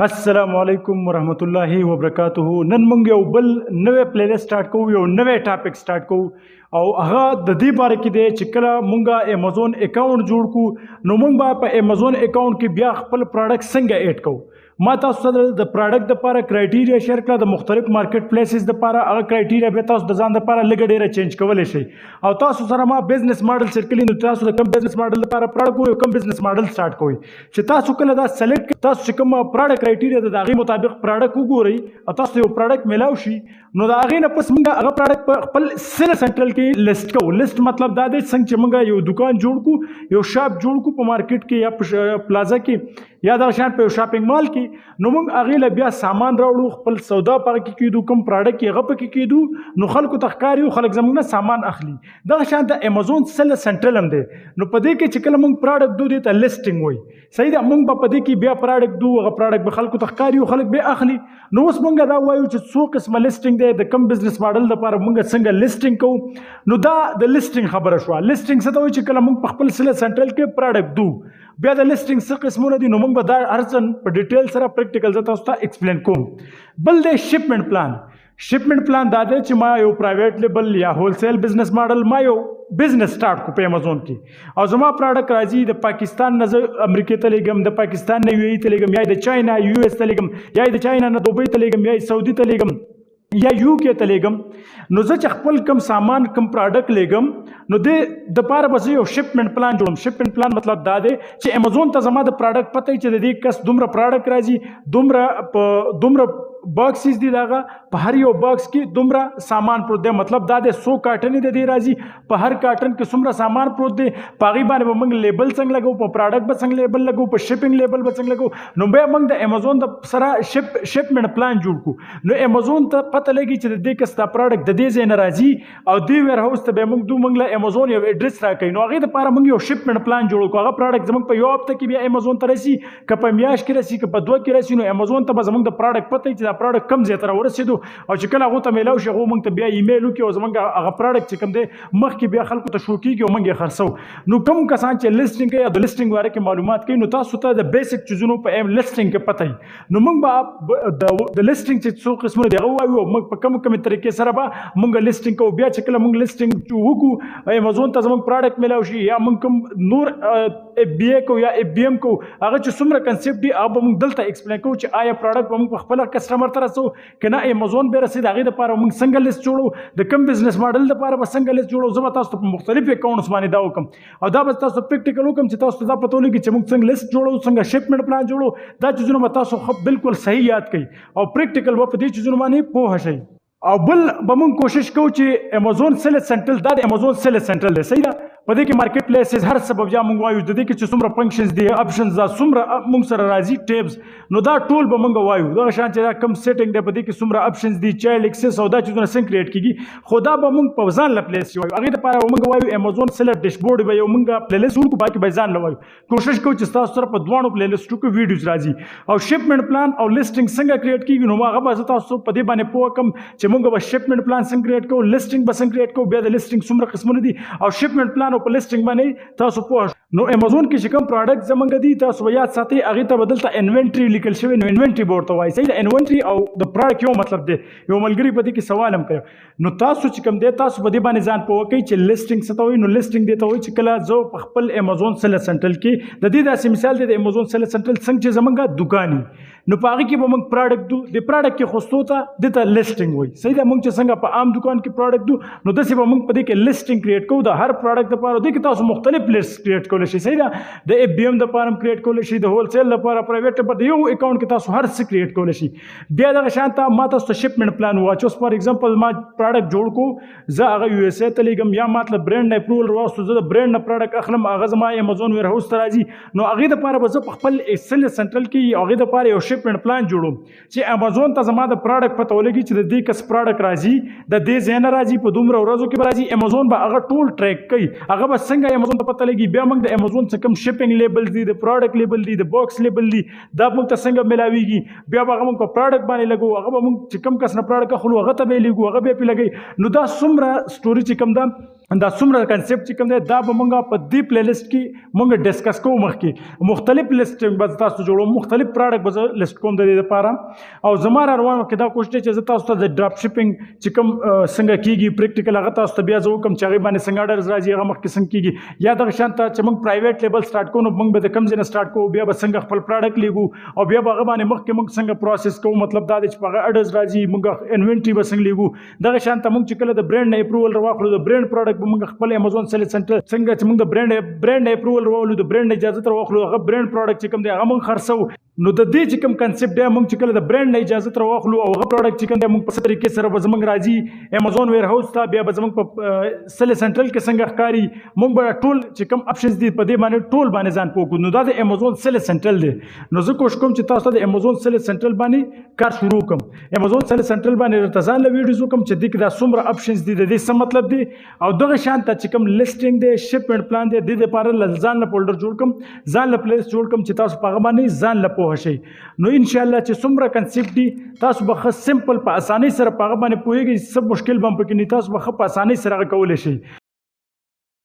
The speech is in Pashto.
السلام علیکم ورحمت الله وبرکاته. نن موږ یو بل نوې پلی لیست سٹارټ کوو، یو نوې ټاپک سٹارټ کوو او هغه د دې باره کې دی چې کله موږ امیزون اکاونټ جوړ کو نو موږ به په امیزون اکاونټ کې بیا خپل پروډکټ څنګه ایډ کوو. ما تاسو سره د پروډکټ لپاره کرایټیریا شیر کړه، د مختلف مارکیټ پلیسز لپاره هغه کرایټیریا به تاسو د ځان لپاره لږ ډیره چینج کولی شئ. او تاسو سره ما بزنس ماډل شیر کړی، نو تاسو د کوم بزنس ماډل لپاره پروډکټ کوئ، کوم بزنس ماډل سٹارټ کوئ چې تاسو کله دا سلیکټ، تاسو چې کوم پروډکټ کرایټیریا د هغې مطابق پروډکټ وګورئ او تاسو یو پروډکټ میلاو شي، نو د هغې نه پس موږ هغه پروډکټ په خپل سیل سنټرل کې لیست کوو. لیست مطلب دا دی څنګه چې موږ یو دکان جوړ کو، یو شاپ جوړ کو په مارکیټ کې یا په پلازا کې یا دغه شان په یو شاپینګ مال کې، نو موږ هغې له بیا سامان راوړو، خپل سودا په هغه کې کېدو، کوم پروډکټ یې هغه پکې کېدو، نو خلکو ته ښکاري او خلک زموږ نه سامان اخلي. دغه شان د امیزون سیل سنټرل هم دی. نو په دې کې چې کله موږ پروډکټ دو، دې ته لیسټینګ وایي. صحیح ده، موږ به په دې کې بیا پروډکټ دو، هغه پروډکټ به خلکو ته ښکاري او خلک به اخلي. نو اوس موږ دا وایو چې څو قسمه لیسټینګ دی، د کوم بزنس ماډل لپاره موږ څنګه لیسټینګ کوو. نو دا د لیسټینګ خبره شوه. لیسټینګ څه ته وایي؟ چې کله موږ په خپل سیل سنټرل کې پروډکټ دو، بیا د لیسټینګ څه قسمونه دي، نو موږ به دا هر څه په ډیټیل سره پریکټیکل زه تاسو ته ایکسپلین کوم. بل دی شپمنټ پلان. شپمنټ پلان دا دی چې ما یو پرایویټ لیبل یا هولسیل بزنس ماډل، ما یو بزنس سٹارټ کو په امیزون کې او زما پروډکټ راځي د پاکستان نه زه امریکې ته لېږم، د پاکستان نه یو ای ته لېږم، یا د چاینا یو اس ته لېږم، یا د چاینا نه دوبۍ ته لېږم، یا سعودي ته لېږم، یا یو کې ته لېږم. نو زه چې خپل کم سامان کم پروډکټ لېږم، نو دې د پاره به زه یو شپمنټ پلان جوړوم. شپمنټ پلان مطلب دا دی چې امیزون ته زما د پروډکټ پته وي چې د دې کس دومره پروډکټ راځي، دومره په دومره باکسز دي، دغه په هر یو باکس کې دومره سامان پروت دی. مطلب دا دی څو کارټنې د دې راځي، په هر کارټن کې څومره سامان پروت دی، په هغې باندې به موږ لیبل څنګه لګو، په پروډکټ به څنګه لیبل لګو، په شپینګ لیبل به څنګه لګو. نو بیا موږ د امیزون د سره شپمنټ پلان جوړ کړو. نو امیزون ته پته لګي چې د دې کس دا پروډکټ د دې ځای نه راځي او دې ویر هاوس ته به موږ دو، موږ له امیزون یو اډرس راکوي. نو هغې دپاره موږ یو شپمنټ پلان جوړ کړو. هغه پروډکټ زموږ په یو هفته کې بیا امیزون ته رسي، که په میاشت کې رسي، که په دوه کې رسي، نو امیزون ته به زموږ د پروډکټ پته وي چې دا پروډکټ کوم ځای ته راورسېدو. او چې کله هغو ته میلاو شي، هغو موږ ته بیا ایمیل وکړي او زموږ هغه پروډکټ چې کوم دی مخکې بیا خلکو ته شو کېږي او موږ یې خرڅوو. نو کوم کسان چې لیسټینګ کوي یا د لیسټینګ باره کې معلومات کوي، نو تاسو ته د بیسیک چیزونو په ایم لیسټینګ کې پته وي. نو موږ به د لیسټینګ چې څو قسمونه دي هغه ووایو او موږ په کوم کومې طریقې سره به موږ لیسټینګ کوو. بیا چې کله موږ لیسټینګ وکړو، امیزون ته زموږ پروډکټ میلاو شي، یا موږ کوم نور اف بي ای کوو یا اف بي ایم کوو، هغه چې څومره کنسپټ دي هغه به موږ دلته ایکسپلین کوو چې آیا پروډکټ به موږ په خپله کسټمر ته رسوو که نه امیزون به رسي، د هغې دپاره موږ څنګه لیست جوړو، د کوم بزنس ماډل دپاره به څنګه لیست جوړو. زه به تاسو ته په مختلف اکاونټس باندې دا وکړم او دا به تاسو پریکټیکل وکړم چې تاسو ته دا پته ولګي چې موږ څنګه لیست جوړو، څنګه شپمنټ پلان جوړو. دا چیزونه به تاسو ښه بالکل صحیح یاد کړئ او پریکټیکل به په دې چیزونو باندې پوه شئ. او بل به موږ کوشش کوو چې امیزون سیل سنټرل، دا د امیزون سیل سنټرل دی، صحیح ده. په دې کې مارکیټ پلیسز هر څه به بیا موږ وایو، د دې کې چې څومره فنکشنز دي، اپشنز، دا څومره موږ سره راځي ټیبز، نو دا ټول به موږ وایو. دغه شان چې دا کوم سیټینګ دی، په دې کې څومره اپشنز دي، چایلډ اکسس او دا چیزونه څنګه کریټ کیږي، خو دا به موږ په ځان له پلیس وایو. هغې دپاره به موږ وایو امیزون سیلر ډیشبورډ به یو موږ پلی لیست وکړو، باقي به ځان له وایو. کوشش کوو چې ستاسو سره په دواړو پلی لیسټو کې ویډیوز راځي او شپمنټ پلان او لیسټینګ څنګه کریټ کیږي، نو هغه به زه تاسو په دې باندې پوه کړم چې موږ به شپمنټ پلان څنګه کریټ کوو، لیسټینګ به څنګه کریټ کوو، بیا د لیسټینګ څومره قسمونه دي او شپمنټ پلان او په لیسټینګ باندې تاسو پوه شئ. نو امیزون کې چې کوم پروډکټ زمونږ دي تاسو به یاد ساتئ، هغې ته به دلته انوینټري لیکل شوی، نو انوینټري به ورته وایي. صحیح ده، انوینټري او د پروډکټ یو مطلب دی. یو ملګري په دې کې سوال هم کړی. نو تاسو چې کوم دی تاسو په دې باندې ځان پوه کړئ چې لیسټینګ څه ته وایي. نو لیسټینګ دې ته وایي چې کله زه په خپل امیزون سیل سنټرل کې د دې داسې مثال دی، د امیزون سیل سنټرل څنګه چې زمونږ دکان وي، نو په هغې کې به موږ پروډکټ دو، د پروډکټ کې خوستو ته دې ته لیسټینګ وایي. صحیح ده، موږ چې څنګه په عام دکان کې پروډکټ دو، نو داسې به موږ په دې کې لیسټینګ کریټ کوو د هر پروډکټ لپاره. دې کې تاسو مختلف لیست کریټ کولی شئ. صحیح ده، د اف بي ایم لپاره هم کریټ کولی شئ، د هولسیل لپاره، پرایویټ لپاره، یو اکاونټ کې تاسو هر څه کریټ کولی شئ. بیا دغه شان ته ما تاسو ته شپمنټ پلان وواچو. اوس فار ایگزامپل ما پروډکټ جوړ کو، زه هغه یو اس ای ته لېږم، یا ما ته برانډ نه اپروول راوستو، زه د برانډ نه پروډکټ اخلم، هغه زما امیزون ویر هاوس ته راځي. نو هغې دپاره به زه په خپل سیل سنټرل کې هغې دپاره یو شپمنټ پلان جوړوم چې امیزون ته زما د پروډکټ پته ولګي چې د دې کس پروډکټ راځي، د دې ځای نه راځي، په دومره ورځو کې به راځي. امیزون به هغه ټول ټریک کوي، هغه به څنګه امیزون ته پته لګي. بیا موږ د امیزون څخه کوم شپینګ لیبل دي، د پروډکټ لیبل دي، د باکس لیبل دي، دا موږ ته څنګه ملاویږي. بیا به هغه موږ په پروډکټ باندې لګو، هغه به موږ چې کوم کس نه پروډکټ اخلو هغه ته به یې لېږو، هغه به یې پرې لګوي. نو دا څومره سټوري چې کوم ده دا څومره کنسپټ چې کوم دی، دا به مونږ په دې پلی لیست کې مونږ ډیسکس کوو. مخکې مختلف لیسټینګ به تاسو جوړوم، مختلف پراډکټ به زه لیست کوم د دې لپاره. او زما را روان کې دا کوشش دی چې زه تاسو ته د ډراپ شپینګ چې کوم څنګه کیږي پریکټیکل، هغه تاسو ته بیا زه وکم چې هغې باندې څنګه ارډرز راځي، هغه مخکې څنګه کیږي. یا دغه شان ته چې موږ پرایویټ لیبل سټارټ کوو، نو موږ به د کوم ځای نه سټارټ کوو، بیا به څنګه خپل پراډکټ لیږو او بیا به هغه باندې مخکې موږ څنګه پروسس کوو. مطلب دا دی چې په هغه ارډرز راځي، موږ انوینټري به څنګه لیږو. دغه شان ته موږ چې کله د برند نه اپروول راواخلو، د برند پراډکټ به موږ خپل امیزون سیل سنټر څنګه چې موږ د برند اپروول راولو، د برند اجازه راواخلو، هغه برند پراډکټ چې کوم دی هغه موږ خرڅو. نو د دې چې کوم کنسپټ دی، موږ چې کله د برند نه اجازه راواخلو او هغه پراډکټ چې کوم دی موږ په څه طریقې سره به زموږ راځي امیزون ویر هاوس ته، بیا به زموږ په سیل سنټرل کې څنګه ښکاري، موږ به ټول چې کوم اپشنز دي په دې باندې ټول باندې ځان پوه کړو. نو دا د امیزون سیل سنټرل دی. نو زه کوشش کوم چې تاسو ته د امیزون سیل سنټرل باندې کار شروع کړم، امیزون سیل سنټرل باندې درته ځان له ویډیوز وکړم چې دې کې دا څومره اپشنز دي، د دې څه مطلب دی. او دغه شان ته چې کوم لیسټینګ دی، شپمنټ پلان دی، د دې لپاره له ځان له فولډر جوړ کړم، ځان له پلیس جوړ کړم چې تاسو په هغه باندې ځان له پوه شئ. نو ان شاء الله چې څومره کنسپټ دي، تاسو به ښه سمپل په اسانۍ سره په هغه باندې پوهیږئ، څه مشکل به هم پکې نه، تاسو به ښه په اسانۍ سره هغه کولی شئ.